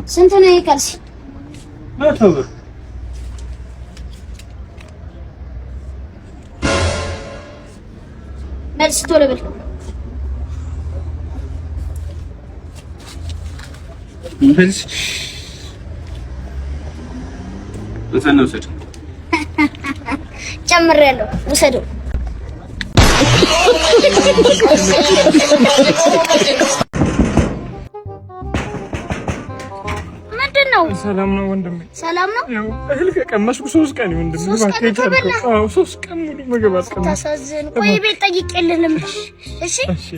ስንት ነው የካልሲ? 100 ብር። መልስ ቶሎ በል። መልስ እንትን ውሰድ። ጨምሬያለሁ፣ ውሰደው። ምንድን ነው? ሰላም ነው ወንድሜ? ሰላም ነው። ያው እህል ከቀመስኩ 3 ቀን ወንድሜ። 3 ቀን ከበላህ? አዎ፣ 3 ቀን ሙሉ ምግብ አልቀመስኩም። ታሳዝን። ቆይ ቤት ጠይቄልህ ልምጣ። እሺ። እሺ።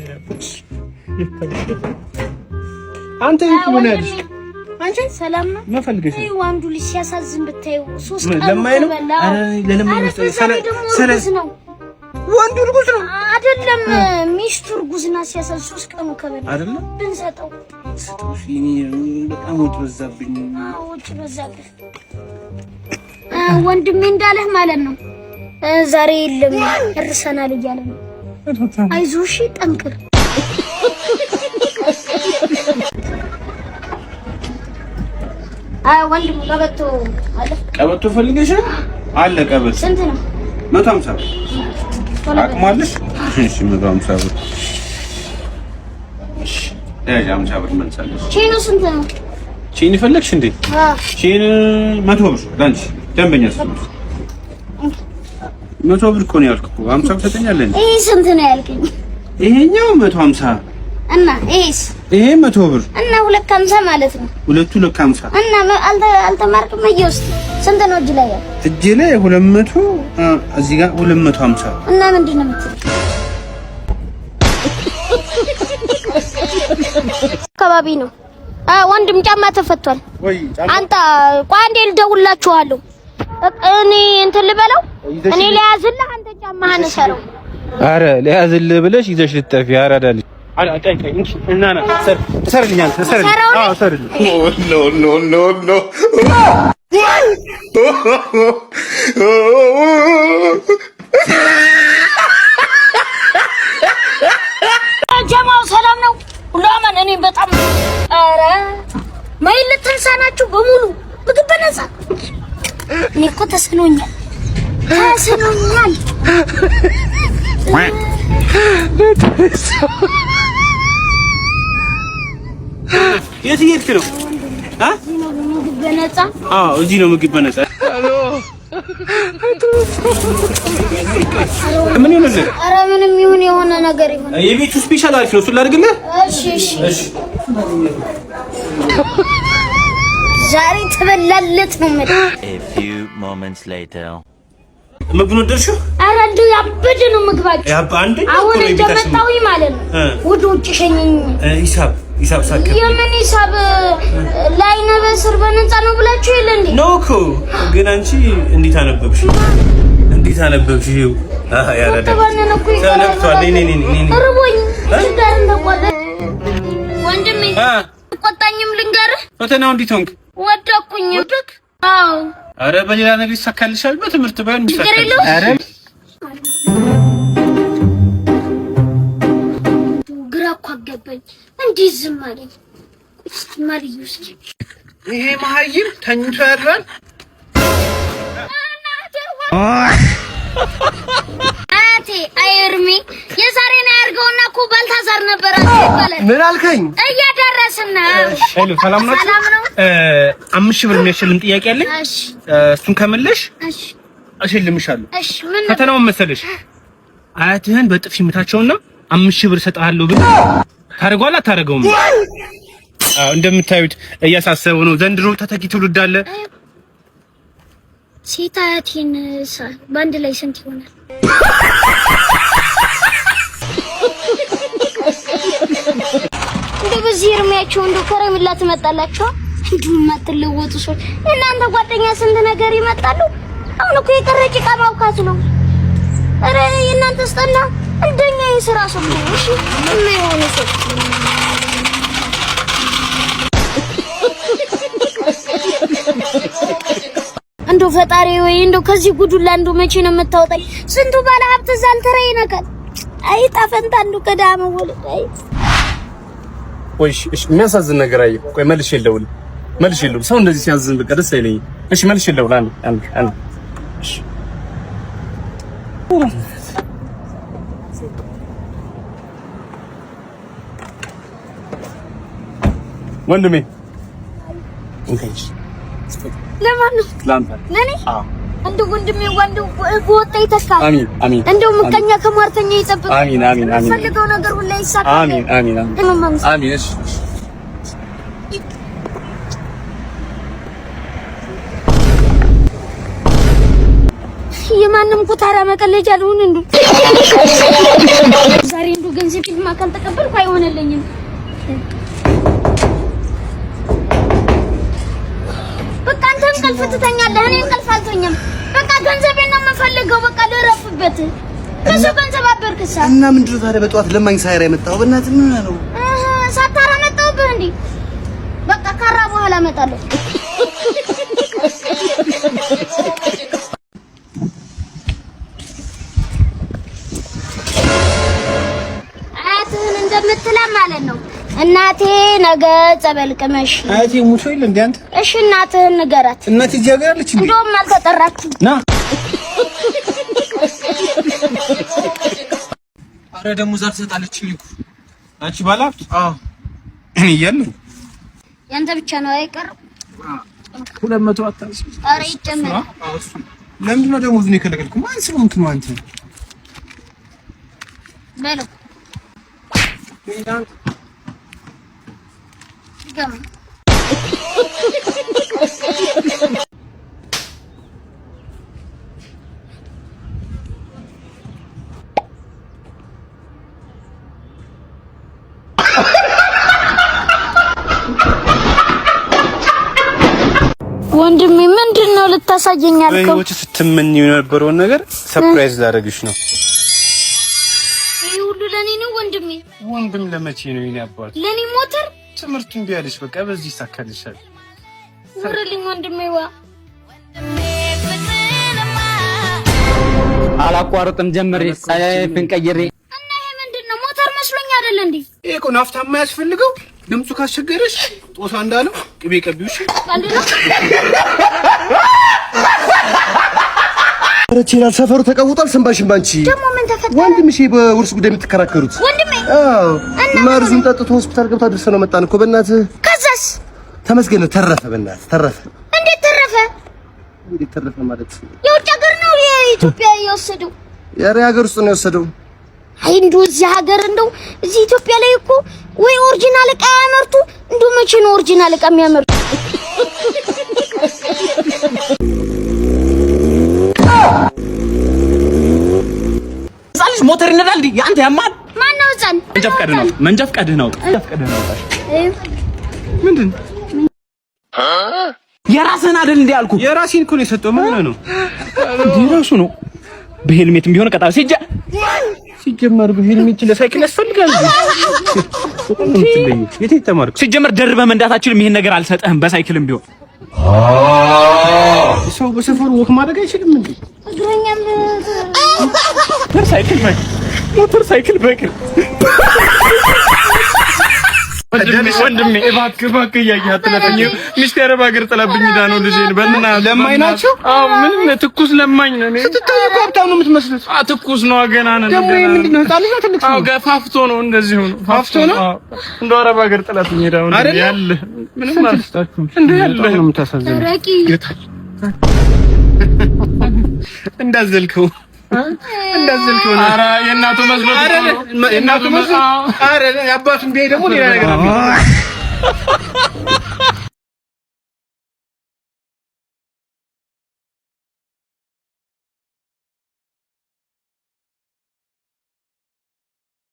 አንተ ይሄ ምን ያልሽ? አንቺ ሰላም ነው? ምን ፈልገሽ ነው? ይኸው አንዱ ልጅ ሲያሳዝን ብታየው፣ 3 ቀን ለማኝ ነው? ከበላ። ኧረ ለለማኝ ኧረ ነው። በዛ ላይ ደግሞ እርጉዝ ነው። ወንዱ እርጉዝ ነው? አይደለም፣ ሚስቱ እርጉዝ ናት። ሲያሳዝን 3 ቀኑ ከበላ። አይደለም? ብንሰጠው። ስጠው። እኔ በጣም ወጥ በዛብኝ። አዎ፣ ወጪ በዛብህ ወንድሜ እንዳለህ ማለት ነው። ዛሬ የለም እርሰናል እያለ ነው። አይዞህ እሺ፣ ጠንክር። አይ ወንድም፣ ቀበቶ አለ? ቀበቶ ፈልገሽ አለ ቀበቶ። ስንት ነው? 150 ብር። አቅሙ አለሽ? እሺ፣ 150 ብር። እሺ፣ ያዥ፣ 50 ብር መልሳለሽ። Chain ኡ ስንት ነው? Chain ፈለግሽ እንዴ? አዎ። Chain 100 ብር ላንቺ ደንበኛ ስለሆንሽ። 100 ብር እኮ ነው ያልኩህ እኮ፣ 50 ብር ትሰጠኛለህ እንዴ? ይሄ ስንት ነው ያልከኝ? ይሄኛው 150። እና ይሄስ? ይሄ 100 ብር። እና 250 ማለት ነው። ሁለቱ 250። እና አልተማርክም? ውስጥ ስንት ነው እጅ ላይ ያለው? እጄ ላይ 200፣ እዚህ ጋር 250። እና ምንድን ነው የምትለው? አካባቢ ነው። ወንድም፣ ጫማ ተፈቷል። ወይ ጫማ። አንተ ቆይ አንዴ ልደውልላችኋለሁ። እኔ እንትን ልበለው፣ እኔ ልያዝልህ፣ አንተ ጫማህን እሰረው። አረ ለያዝልህ ብለሽ ይዘሽ ልትጠፊ አራዳ ልጅ። እሰርልኝ አንተ እሰርልኝ። አዎ፣ እሰርልኝ። No, no, no, no. ጀማው ሰላም ነው? ሁሉ አማን? እኔ በጣም ኧረ ማይል ልትንሳ ናችሁ በሙሉ ምግብ በነፃ። እኔ እኮ ተስኖኛል፣ ተስኖኛል። የት እየሄድክ ነው? አ? ምግብ በነፃ። አዎ፣ እዚህ ነው ምግብ በነፃ። ምን ይሆንልህ? ኧረ ምንም ይሁን የሆነ ነገር ይሁን። የቤቱ special አሪፍ ነው። እሱን ላድርግልህ? እሺ፣ እሺ። ዛሬ ተበላለት ነው የምልህ። A few moments later. ምግቡን ወደድሽው? ኧረ እንደው ያበደ ነው ምግባቸው። አንደኛ እኮ አሁን ነው የቤታችን። እንደመጣሁኝ ማለት ነው ወደ ውጭ ሸኘኝ። ሂሳብ ሳከ የምን ሂሳብ? ለአይነ በስር በነፃ ነው ብላችሁ የለ እንዴ? ነው እኮ፣ ግን አንቺ እንዴት አነበብሽ? እንዴት አነበብሽ? ይኸው አሃ ያረዳ ተባነነ እኮ ይቀራል። ተነክቷል። ነይ ነይ ነይ ነይ። እርቦኝ ችጋር እንደቆለ ወንድሜ ቆጣኝም ልንገርህ። ፈተናው እንዴት ሆንክ? ወደኩኝ። ወደክ? አዎ። አረ በሌላ ነገር ይሳካልሻል። በትምህርት ባይሆን ችግር ይሳካልሻል። የለውም። አረ ግራ እኮ አገባኝ። እንዴት ዝም አለኝ? እስኪ ማርዩ እስኪ። ይሄ መሀይም ተኝቶ ያድራል። አያቴ አይርሚ የዛሬን አያርገውና እኮ ባልታዛር ነበር ይባላል። ምን አልከኝ? እየደረስን ነው። Hello፣ ሰላም ናችሁ? ሰላም ነው። 5,000 ብር የሚያሸልም ጥያቄ አለኝ። እሺ። እሱን ከመለሽ እሺ። እሸልምሻለሁ። እሺ። ምን ነበር? ፈተናውን መሰለሽ፣ አያትህን በጥፊ ምታቸውና 5,000 ብር እሰጥሃለሁ ብለህ ታደርገዋለህ አታደርገውም? አዎ፣ እንደምታዩት እያሳሰበው ነው። ዘንድሮ ተተኪ ትውልድ አለ። ሴት አያቴን በአንድ ላይ ስንት ይሆናል? እንደው በዚህ እድሜያቸው እንደው ከረሜላ ትመጣላችሁ? እንዲሁ የማትለወጡ ሰዎች እናንተ ጓደኛ ስንት ነገር ይመጣሉ። አሁን እኮ የቀረ ጭቃ ማብካት ነው። ኧረ የእናንተ ስጠና እንደኛ የስራ ሰው ነው። እሺ የማይሆኑ ሰዎች። እንደው ፈጣሪ ወይ እንደው ከዚህ ጉዱላ እንደው መቼ ነው የምታወጣኝ? ስንቱ ባለ ሀብት እዛ አልተራ ይነካል። አይ ጣፈንታ እንደው ከዳ መወለድ አይ። ቆይ እሺ፣ የሚያሳዝን ነገር አየሁ። ቆይ መልሼ ልደውል። መልሽ የለውም። ሰው እንደዚህ ሲያዝን በቃ ደስ አይለኝም። እሺ መልሽ የለውም። አንድ አንድ አንድ እሺ ወንድሜ ለማን ነው? ለአንተ። ለኔ? እንደው ወንድሜ ወንድም በወጣ ይተካል። አሚን አሚን። እንደው ምቀኛ ከሟርተኛ ይጠብቅ። አሚን አሚን አሚን። የምትፈልገው ነገር ሁላ ይሳካል። አሚን አሚን አሚን አሚን። እሺ የማንም ኩታራ መቀለጃ ልሁን እንዱ ዛሬ እንደው ገንዘብ ፊልም ካልተቀበልኩ አይሆንልኝም። በቃ አንተ እንቅልፍ ትተኛለህ፣ እኔ እንቅልፍ አልተኛም። በቃ ገንዘቤን ነው የምፈልገው። በቃ ልረፍበት። ከሰው ገንዘብ አበርክሳ እና ምንድን ነው ታዲያ በጠዋት ለማኝ ሳይራ የመጣው? በእናትህ ምን ሆነህ ነው? ሳታራ መጣሁብህ እንዴ? በቃ ካራ በኋላ እመጣለሁ። አያትህን እንደምትላ ማለት ነው። እናቴ ነገ ጸበል ቅመሽ። አያቴ ሙቶ የለ እንዴ አንተ? እሺ እናትህን ንገራት። እናቴ እዚህ ሀገር አለች እንዴ? እንደውም አልተጠራችም። ና። አረ ደሞዝ አልሰጣለችኝ እኮ አንቺ ባለሀብት። አዎ እኔ እያለሁ ያንተ ብቻ ነው አይቀርም። 200 አታንስ። ኧረ ይጨመራል። ለምንድን ነው ደሞዙን የከለከልኩህ? ማን ስለሆንክ ነው አንተ? በለው ገማ ወንድሜ ምንድን ነው ልታሳየኝ ያልከው? በህይወት ስትመኝ የነበረውን ነገር surprise ላደርግሽ ነው። ይህ ሁሉ ለኔ ነው ወንድሜ? ወንድም ለመቼ ነው የኔ አባት? ለኔ ሞተር ትምህርቱን እምቢ አለሽ፣ በቃ በዚህ ይሳካልሻል። ውርልኝ ወንድሜ ዋ አላቋርጥም ጀምሬ ሰይፍን ቀይሬ። እና ይሄ ምንድን ነው? ሞተር መስሎኝ አይደል እንዴ? ይሄ እኮ ናፍታ የማያስፈልገው ድምፁ ካስቸገረሽ ጦሳ እንዳለው ቅቤ ቀቢው። እሺ ቀልድ ነው። ኧረ ይችላል። ሰፈሩ ተቀውጧል። ሰንባሽን ባንቺ ደግሞ ምን ተፈጠረ? ወንድምሽ በውርስ ጉዳይ የምትከራከሩት ወንድሜ? አዎ፣ መርዙን ጠጥቶ ሆስፒታል ገብቶ አድርሰነው መጣን እኮ በእናትህ። ከዛስ? ተመስገን ነው ተረፈ። በእናትህ ተረፈ። እንዴት ተረፈ? እንዴት ተረፈ ማለት የውጭ ሀገር ነው የኢትዮጵያ የወሰደው? ኧረ የሀገር ውስጥ ነው የወሰደው። አይ እንደው እዚህ ሀገር እንደው እዚህ ኢትዮጵያ ላይ እኮ ወይ original እቃ ያመርቱ። እንደው መቼ ነው original እቃ የሚያመርቱ? ህፃን ልጅ ሞተር ይነዳል እንዴ? አንተ ያማል። ማነው ህፃን? መንጃ ፈቃድህ ነው። መንጃ ፈቃድህ ነው። መንጃ ፈቃድህ ነው። ምንድን የራስህን አይደል እንዴ አልኩህ። የራሴን እኮ ነው የሰጠው። ምን ሆነህ ነው እንዴ? የራሱ ነው። በሄልሜትም ቢሆን ቀጣ ሲጀመር በሄልሜት ለሳይክል ያስፈልጋል። የት የተማርከው? ሲጀመር ደርበህ መንዳት አትችልም። ይሄን ነገር አልሰጠህም። በሳይክልም ቢሆን ሰው በሰፈሩ walk ማድረግ አይችልም እንዴ? እግረኛም ሞተር ሳይክል በእግር ወንድሜ እባክህ እባክህ እያየህ አትለፈኝ። ሚስቴ አረብ ሀገር ጥላብኝ ሄዳ ነው ልጄን። በእናትህ ለማኝ ናቸው? አዎ ምንም ትኩስ ለማኝ ነው። እኔ ስትታይ እኮ ሀብታም ነው የምትመስሉት። አዎ ትኩስ ነው ገና ነን። ደግሞ ይሄ ምንድን ነው? ህፃን ልጅ ነው ትልቅ ሰው? አዎ ገፋፍቶ ነው እንደዚህ ሆኖ ፋፍቶ ነው? አዎ እንደው አረብ ሀገር ጥላብኝ ሄዳ ነው አይደለ? ያለ ምንም አልስጣችሁም። እንደው ያለ ነው የምታሳዝነው። ረቂ እንዳዘልከው እንዳዘልከው ነው። ኧረ የእናቱ መስሎት ኧረ የእናቱ መስሎት። ኧረ የአባቱን ቢያይ ደግሞ ሌላ ነገር አለ።